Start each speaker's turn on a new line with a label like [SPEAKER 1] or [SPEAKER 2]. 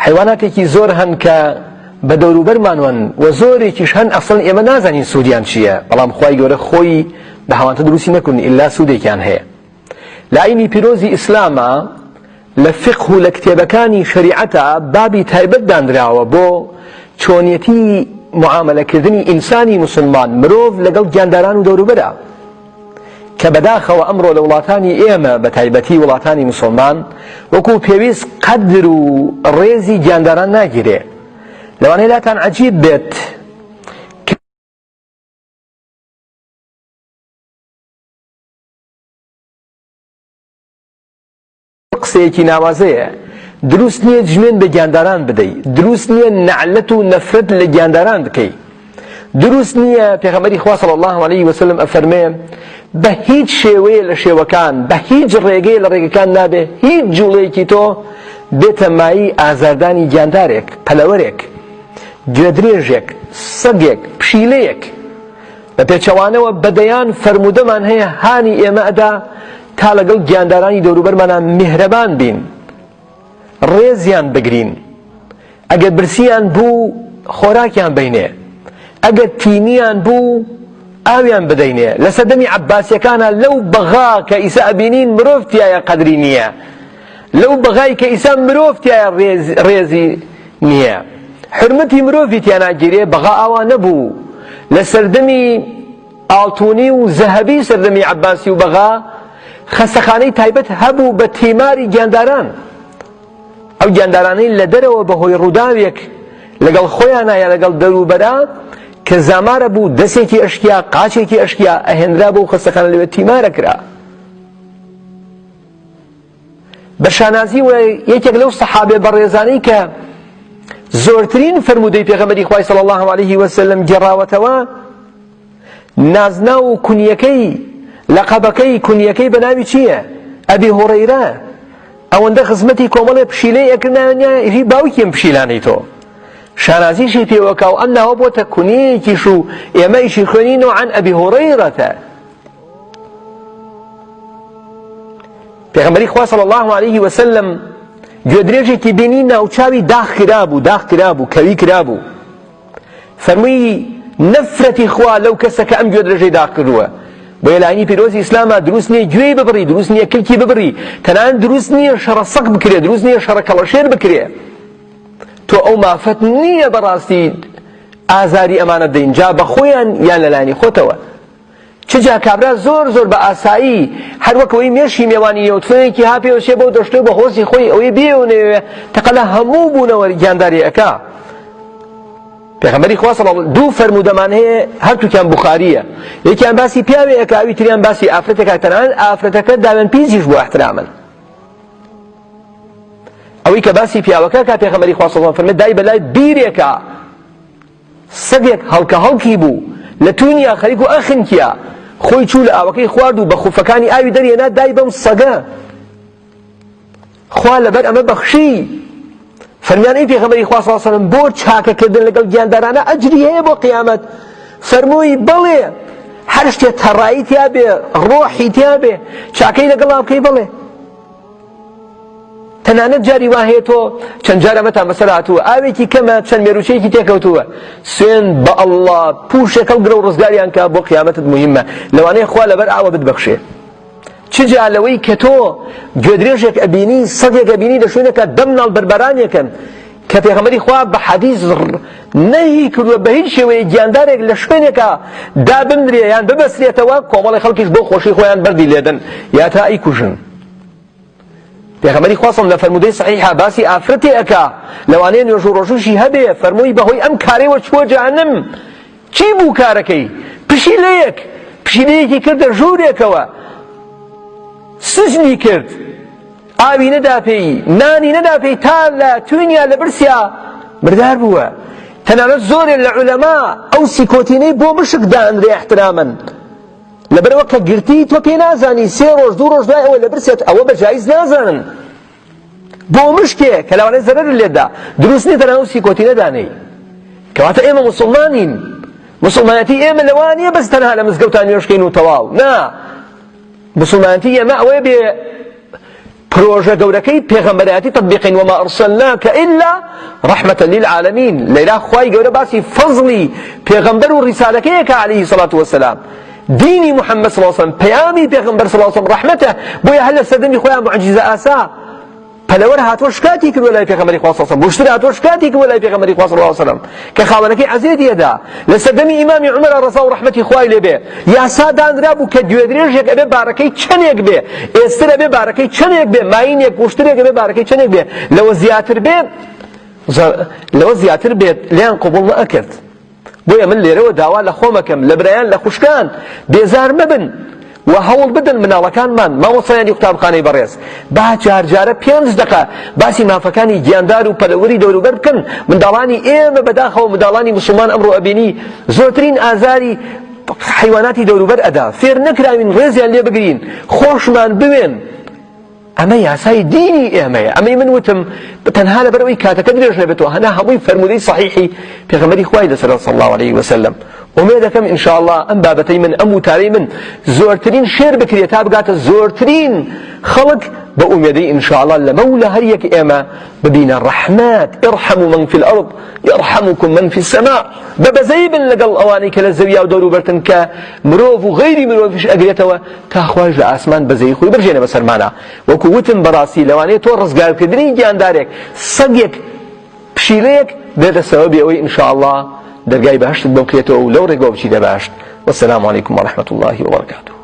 [SPEAKER 1] حەیواناتێکی زۆر هەن کە بە دەوروبەرمانوەن و زۆرێکیش هەن ئەسڵەن ئێمە نازانین سوودیان چییە، بەڵام خوای گەورە خۆی بە هەوانتە دروستی نەکردن ئیلا سوودێکیان هەیە. لە ئاینی پیرۆزی ئیسلاما لە فیقه و لە کتێبەکانی شەریعەتا بابی تایبەت دانراوە بۆ چۆنیەتی معامەلەکردنی ئینسانی موسڵمان مرۆڤ لەگەڵ گیانداران و دەوروبەرا. کە بەداخەوە ئەمڕۆ لە وڵاتانی ئێمە بە تایبەتی وڵاتانی مسلمان وەکو پێویست قەدر و ڕێزی گیانداران ناگیرێ لەوانەیە لاتان عجیب بێت قسەیەکی ناوازەیە دروست نییە جوێن بە گیانداران بدەی دروست نییە نەعلەت و نەفرەت لە گیانداران بکەی دروست نییە پێغەمبەری خوا صلی الله علیه وسلم ئەفەرمێ بە هیچ شێوەیە لە شێوەکان بە هیچ ڕێگەیە لە ڕێگەکان نابێ هیچ جوڵەیەکی تۆ بێتە مایی ئازاردانی گیاندارێک پەلەوەرێک گوێدرێژێک سەگێک پشیلەیەک بە پێچەوانەوە بە دەیان فەرموودەمان هەیە هانی ئێمە ئەدا تا لەگەڵ گیاندارانی دەوروبەرمانا میهرەبان بین، ڕێزیان بگرین، ئەگەر برسیان بوو خۆراکیان بینێ، ئەگەر تینیان بوو ئاویان بدەینێ. لە سەردەمی عەباسیەکانا لەو بەغا کە ئیسا ئەبینین مرۆڤ تیایە قەدری نییە، لەو بەغای کە ئیسا مرۆڤ تیایە ڕێزی نییە، حورمەتی مرۆڤی تیا ناگیرێ، بەغا ئاوا نەبوو. لە سەردەمی ئاڵتونی و زەهەبی سەردەمی عەباسی و بەغا خەستەخانەی تایبەت هەبوو بە تیماری گیانداران. ئەو گیاندارانەی لە دەرەوە بە هۆی ڕووداوێک لەگەڵ خۆیانە یا لەگەڵ دەروبەرا کە زامارە بوو دەسێکی ئەشکیا قاچێکی ئەشکیا ئەهێنرا بۆ خەستەخانە لەوێ تیمارە کرا. بە شانازی و یەکێک لەو سەحابێ بەڕێزانەی کە زۆرترین فەرموودەی پێغەمبەری خوای صلی الله علیه وسلم گێڕاوەتەوە نازناو و کونیەکەی لەقەبەکەی کونیەکەی بە ناوی چییە؟ ئەبی هوڕەیرە ئەوەندە خزمەتی کۆمەڵێ پشیلەی ئەکرد ناوی باوکی ئەم پشیلانەی تۆ شانازیشی پێوەکا و ئەم ناوە بۆتە کونیەیەکیش و ئێمە ئیشی خوێنینەوە عن ئەبی هوڕەیرەتە پێغەمبەری خوا صلی الله علیه وسلم گوێدرێژێکی بینی ناوچاوی داخ کرابوو داخ کرابوو کەوی کرابوو فەرمووی نەفرەتی خوا لەو کەسە کە ئەم گوێدرێژەی داخ کردووە بۆیە لایەنی پیرۆزی ئیسلاما دروست نییە گوێی ببڕی دروست نییە کلکی ببڕی تەنانەت دروست نییە شەڕە سەق بکرێ دروست نییە شەڕە کەڵەشێر بکرێ تۆ ئەو مافەت نییە بەڕاستی ئازاری ئەمانە بدەین جا بە خۆیان یان لەلایەنی خۆتەوە چ جا کابرا زۆر زۆر بە ئاسایی هەر وەک ئەوەی مێشی مێوانی نیە و تفەنگێکی ها پێوە چێ بەو دەشتێ بە هۆزی خۆی ئەوەی بێ و نەیەوێ تەقە لە هەموو بوونەوەر گیانداری ئەکا. پێغەمبەری خوا صلی الله دوو فەرموودەمان هەیە هەردووکیان بوخاریە یەکیان باسی پیاوێ ئەکا ئەوی تریان باسی ئافرەتێکا تەنانەت ئافرەتەکە داوێن پیسیش بوو احترامن ئەوەی کە باسی پیاوەکە کا پێغەمبەری خوا صلی الله فەرمێ دای بەلای بیرێکا سەگێک هەڵکە هەڵکی بوو لە تونیا خەریک و ئەخنکیا، خۆی چوو لە ئاوەکەی خوارد و بە خوفەکانی ئاوی دەرهێنا دای بەم سەگە. خوا لەبەر ئەمە بەخشی. فەرمیان ئەی پێغەمبەری خوا صلی الله علیه و سلم بۆ چاکەکردن لەگەڵ گیاندارانە ئەجری هەیە بۆ قیامەت؟ فەرمووی بەڵێ، هەر شتێ تەڕایی تیا بێ، ڕۆحی تیا بێ، چاکەی لەگەڵا بکەی بەڵێ. تەنانەت جاری وا هەیە تۆ چەند جار ئەمەتان بەسەر هاتووە ئاوێکی کەمە چەند مێروچەیەکی تێکەوتووە سوێن بە ئەڵڵا پوشێک هەڵگرە و ڕزگاریان کە بۆ قیامەتت مهمە لەوانەیە خوا لەبەر ئاوە بتبەخشێ چ جا لەوەی کە تۆ گوێدرێژێک ئەبینی سەگێک ئەبینی لە شوێنێکە دە مناڵ بەربەرانێکن کە پێغەمبەری خوا بە حەدیث نەهی کردووە بە هیچ شێوەیە گیاندارێک لە شوێنێکا دابنرێ یان ببەسرێتەوە کۆمەڵی خەڵکیش بۆ خۆشی خۆیان بەردی لێدەن یا تا ئەیکوژن پێغەمبەری خوا صلی لە فەرموودەی صحیحا باسی ئافرەتێ ئەکا لەوانەیە نوێژ و ڕۆژووشی هەبێ فەرمووی بەهۆی ئەم کارەیەوە چووە جەهەنم چی بوو کارەکەی پشیلەیەک پشیلەیەکی کردە ژوورێکەوە سجنی کرد ئاوی نەدا پێی نانی نەدا پێی تا لە توینیا لە برسیا مردار بووە تەنانەت زۆرێ لە عولەما ئەو سیکۆتینەی بۆ مشک دانرێ احترامن لەبەرئەوە کە گرتی تۆ پێ نازانی سێ ڕۆژ دوو ڕۆژ دوای ئەوە لە برسێت ئەوە بە جایز نازانن بۆ مشکێ کە لەوانەیە زەرەر لێدا دروست نییە تەنها ئەو سیکۆتینە دانێی کەواتە ئێمە موسڵمانین موسڵمانەتی ئێمە لەوە نییە بەس تەنها لە مزگەوتا نوێژکەین و تەواو نا موسڵمانەتی ئێمە ئەوەیە بێ. پرۆژە گەورەکەی پێغەمبەرایەتی تەطبیقین وما ئەرسلناک ئیلا ڕەحمەتە للعالمین لەیرا خوای گەورە باسی فەزڵی پێغەمبەر و ڕیسالەکەیەکە عەلەیهی سەڵات وەسەلام دینی محەممەد صلی الله علیه وسلم پەیامی پێغەمبەر صلی الله علیه وسلم ڕەحمەتە بۆیە هەر لە سەردەمی خۆیان معجزە ئاسا پەلەوەر هاتووە شکاتی کردووە لای پێغەمبەری خوا صلی الله علیه وسلم وشتر هاتووە شکاتی کردووە لای پێغەمبەری خوا صلی الله علیه وسلم کە خاوەنەکەی عەزێتی ئەدا لە سەردەمی ئیمامی عومەر ڕەزا و ڕەحمەتی خوای لێ بێ یاسا دانرابوو کە گوێدرێژێک ئەبێ بارەکەی چەندێک بێ ئێستر ئەبێ بارەکەی چەندێک بێ ماینێک وشترێک ئەبێ بارەکەی چەندێک بێ لەوە زیاتر بێ لەوە زیاتر بێت لێیان قبوڵ نەئەکرد بۆیە من لێرەوە داوا لە خۆمەکەم لە برایان لە خوشکان بێزار مەبن و هەوڵ بدەن مناڵەکانمان مامۆستایانی قوتابخانەی بەڕێز با جارجارە پێنج دقە باسی مافەکانی گیاندار و پەلەوەری دەوروبەر بکەن منداڵانی ئێمە بەداخەوە منداڵانی مسلمان ئەمڕۆ ئەبینی زۆرترین ئازاری حیواناتی دەوروبەر ئەدا فێر نەکراوین ڕێزیان لێ بگرین خۆشمان بوێن ئەمە یاسای دینی ئێمەیە ئەمەی من وتم تەنها لەبەر ئەوەی کاتەکە درێژ نەبێتەوە هەنا هەمووی فەرموودەی صحیحی پێغەمبەری خوای لەسەر صلی الله علیه وسلم ئومێد دەکەم ان شاء الله ئەم بابەتەی من ئەم وتارەی من زۆرترین share بکرێت تا بگاتە زۆرترین خەڵک بە ئومێدەی ان شاء الله لەمە و لە هەر یەک ئێمە ببینە ڕەحمەت ارحموا من في الارض يرحمكم من في السماء بە بەزەیی بن لەگەڵ ئەوانەی کە لە زەویا و دەوروبەرتن کە مرۆڤ و غەیری مرۆڤیش ئەگرێتەوە تا خوایش لە ئاسمان بەزەیی خۆی بڕژێنێ بەسەرمانا وەکو وتم بەڕاستی لەوانەیە تۆ ڕزگارکردنی گیاندارێک سەگێک پشیلەیەک بێتە سەبەبی ئەوەی ان شاء الله دەرگای بەهەشتت بۆ بکرێتەوە و لەو ڕێگەوە بچیتە بەهەشت والسلام علیکم ورحمة الله وبرکاته.